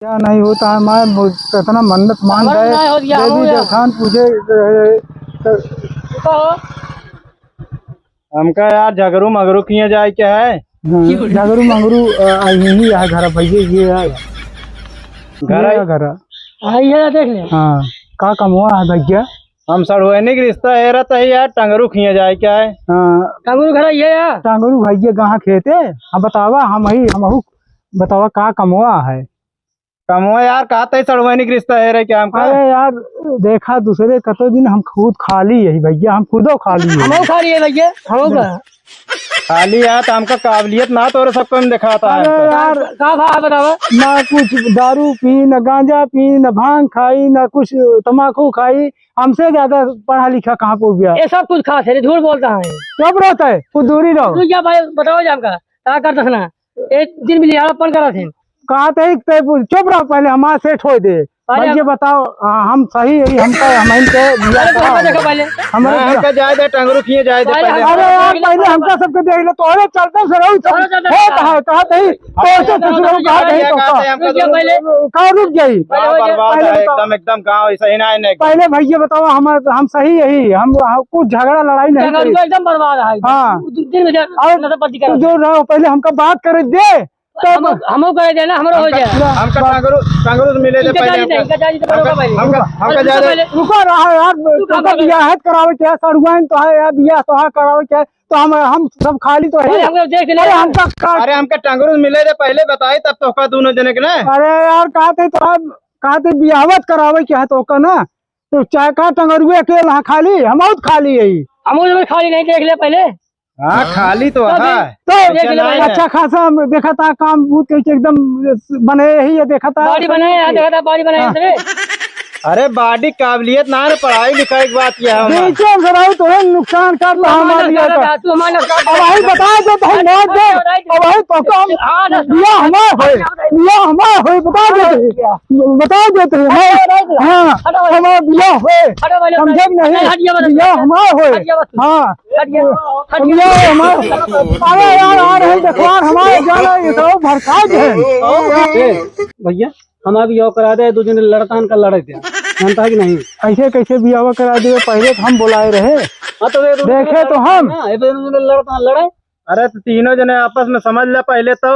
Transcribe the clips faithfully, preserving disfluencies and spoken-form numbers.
क्या नहीं होता है, मैं वो कितना मन्नत मान हमारा गए, नहीं हो गया, देवी हो गया। देवतान पूजे, ए, तो कहो। हमका यार झगरू मगरू किहाँ जाए के है? हाँ, झगरू मगरू, अ, आ, यही है घर भैया, ये है। घर ये है? है घर। हाँ, ये देख ले। हाँ, का कमवा है भैया? हम सड़ुआइनी के रिश्ता हेरत है यार, टंगरू किहाँ जाए के है? हाँ। टंगरू घर ये है? टंगरू भैया कहाँ खेते? अब बतावा, हम ही, हमहू बतावा का कमवा है? कमवा यार, का तय सड़ुआइनी के रिश्ता हेरे क्या हमका? अरे यार, देखा दूसरे कतो दिन हम खुद खाली है भैया, हम खुदो खाली है। हमहू खाली है भैया, हमहू का। खाली है तो हमका काबिलियत ना तोरे सबको हम दिखाता है अरे हमका। यार, का भा बतावा? ना कुछ दारू पी, ना गांजा पी, ना भांग खाई, ना कुछ तमाकू खाई, हमसे ज्यादा पढ़ा लिखा कहाँ को गया? ये सब कुछ खात है, झूठ बोलता है। चुप रहता है, कुछ दूरी रहो। तू क्या भाई बताओ जा हमका, का करता है ना? एक दिन भी लिहाड़ापन करा थे। कहा थे, ते चुप रहो, पहले हमार सेट होए दे। अरे भाई, ये बताओ, आ, हम सही है, हमका, हम इनके दिया अरे, था। हमका देखो पहले। हमारे ना, दिया। हमका जाए दे, टंगरू किहाँ जाए दे पहले पहले। हमका अरे यार, पहले हमका सबके देख ले, तोहरे चलते से रहू, सब अरे, चलते होत से है, कहा थे, तो ऐसे कुछ लोग कहा थे, तो का? रुक जा पहले। का रुक जाई? पहले गाँव हो जा। बर्बाद पहले है, बताओ। एकदम, एकदम गाँव ऐसा ही ना है, नहीं। पहले भैया बताओ, हम, हम सही यही, हम, हम कुछ झगड़ा लड़ाई नहीं टंगरू करी। एकदम बर्बाद है। हाँ। दो दिन में जा-, और नशा पत्ती तू करा। जो रहो, पहले हमका बात करे दे। तब हम, हमहू करे देना, हमरो हो जाए। हमका टंगरू, टंगरू से मिले दे इनका पहले जाने दे, हमका। इनका जाने दे, हमका, पहले। हमका, हमका हमका जाने दे। पहले। रुको, रहा यार, तू का तुमका पहले? बियाह करावे के है, सड़ुआइन तो है, या बियाह तोहार करावे के है, तो हम, हम सब खाली तो है। अरे, हमको देख ले। अरे, हमका का अरे, हमका टंगरू से मिले दे पहले, बताई तब तोहका दोनों जने के ना। अरे यार, कहते तो अब, कहते बियाहवत करावे के है तोहका ना, तो चाहे का टंगरुए अकेला खाली, हम बहुत खाली है। हम लोग खाली नहीं, देख ले पहले। हाँ, खाली तो तब है। तो देख ले भाई। अच्छा खासा हम देखा था, काम बहुत कैसे एकदम बने ही है, देखा था। बॉडी बनाए, यहाँ देखा था, बॉडी बनाए हाँ। इसने। अरे, बॉडी काबिलियत ना रे, पढ़ाई लिखाई की बात यह है हमार। बीचे में से रहू, तोहे नुकसान कर तू हमार हमारी नुकसान का। कर, तू हमार नुकसान अब भाई कर। बता दे, तो हम मार दे। अब भाई तो काम हाँ, ना। बिया हमार होए, बिया हमार होए, बता दे। बता देते हैं, हाँ, हटो, हटो, हटो। हमारा बियाह होए, हटो, हटो, समझे कि नहीं? हटो, हटो, हटो, बियाह हमारा होए, हटो, हटो, हाँ, हटो, हटो। बियाह हमारा। अरे यार, आ रहे देखवार हमारे जाना, ये सब भड़का दे। ए, भैया, हमारा बियाह करा दे, दो जने लड़तान का लड़े थे, जानता है कि नहीं? ऐसे कैसे बियाह करा दिए? पहले तो हम बुलाए रहे, हाँ, तो ये दोनों देखे तो हम। ना, ये दोनों जने लड़तान लड़े। अरे, तो तीनों जने आपस में समझ ले पहले तो।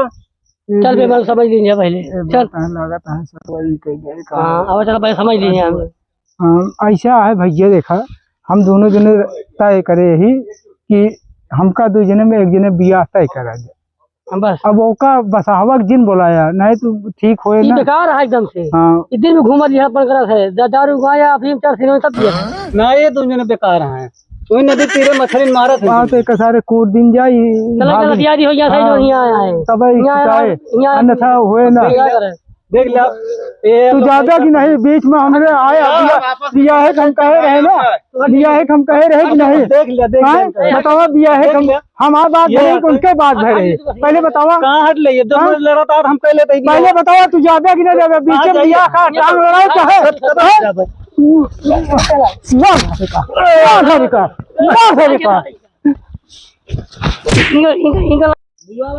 चल बे, मैं समझ लीजिए पहले। ए, चल। बात है, लागत है, सब वही कह दे, कहा हाँ, अब चलो भाई, समझ लीजिए हम। हाँ, ऐसा है भैया, देखा, हम दोनों जने तय करे ही कि हमका दो जने में एक जने बियाह तय करा दे। हाँ, बस। अब ओका बसावक जिन बोलाया, नहीं तो ठीक होए ये ना। बेकार है एकदम से। हाँ। इधर भी घूमत यहाँ पर करा है, दा-, दारू, गांजा, अफीम, चरस, सब पिया है। ना, ये दोनों जने बेकार हैं। वही नदी तीरे मछली मारत है। बात एक सारे कूद दिन जाई, चला भाग चला, तैयारी हो गया, सही हाँ। जो यहाँ आया है। तब ही यहाँ आया, छिपाए, यहाँ आया। अन्यथा हुए ना। क्या करे? देख ले आप, ये तू लोग जाबे कि नहीं? बीच में हमरे आए, हाँ, बिया, वापस बिया है, हम कहे रहे ना, बिया है, हम कहे रहे कि नहीं? देख ले, देख ले, हाँ? देख ले। बतावा, बिया है, देख हम, ले। हमार बात ये भरे बात कि है। उनके बात भरे? पहले बतावा। कहाँ हट ले, ये दो हाँ? मिनट लड़ा था, हम कह लेते हैं कि पहले बतावा, तू जाबे कि नहीं जाबे? बीच कहाँ में जाइए? बिया का टांग लड़ाओ तो है। हाँ? जा भाई। मार धरे का, मार धरे का, मार धरे का। इनका, इनका, इनका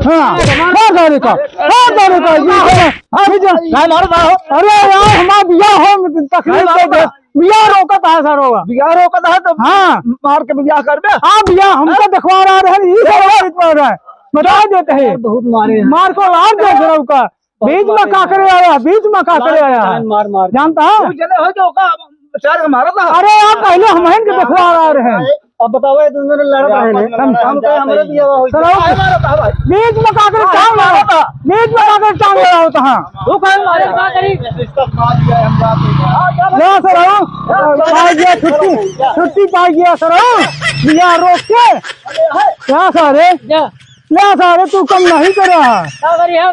हाँ, मार धरे का, मार धरे का, ये है, अभी जा। नहीं, मारो, मारो। अरे यार, हमार बिया हो, तकलीफ नहीं, मारो, दे दे। मारो। बिया रोकत है सर, होगा। बिया रोकत है तो हाँ। मार के बिया करबे। हाँ, बिया हमको हाँ? देखवा रहा है, ये सब बात मार रहा है। बता देते हैं। यार, बहुत मारे हैं। मार को लार दे सर का। बीच में का करे आया, बीच में का करे आया? मार, मार। जानता है? वो जने हो जो का चार के मारा था। अरे यार, पहले हम हैं कि देखवा रहा है। अब बताओ, ये दोनों ने लड़ा था, है ना? हम, हम कहे, हमरे भी आवा होई। सर, आओ। बीच में का करे टांग लड़ा था? बीच में का करे टांग लड़ा होता है? वो कहे मारे का करी? इसका मार दिया है, हम जाते हैं। ले सर, आओ। आ गया छुट्टी, छुट्टी पा गया सर, आओ। बिया रोक के। क्या सर है? ले सर, तू कम नहीं कर रहा। का करी हम?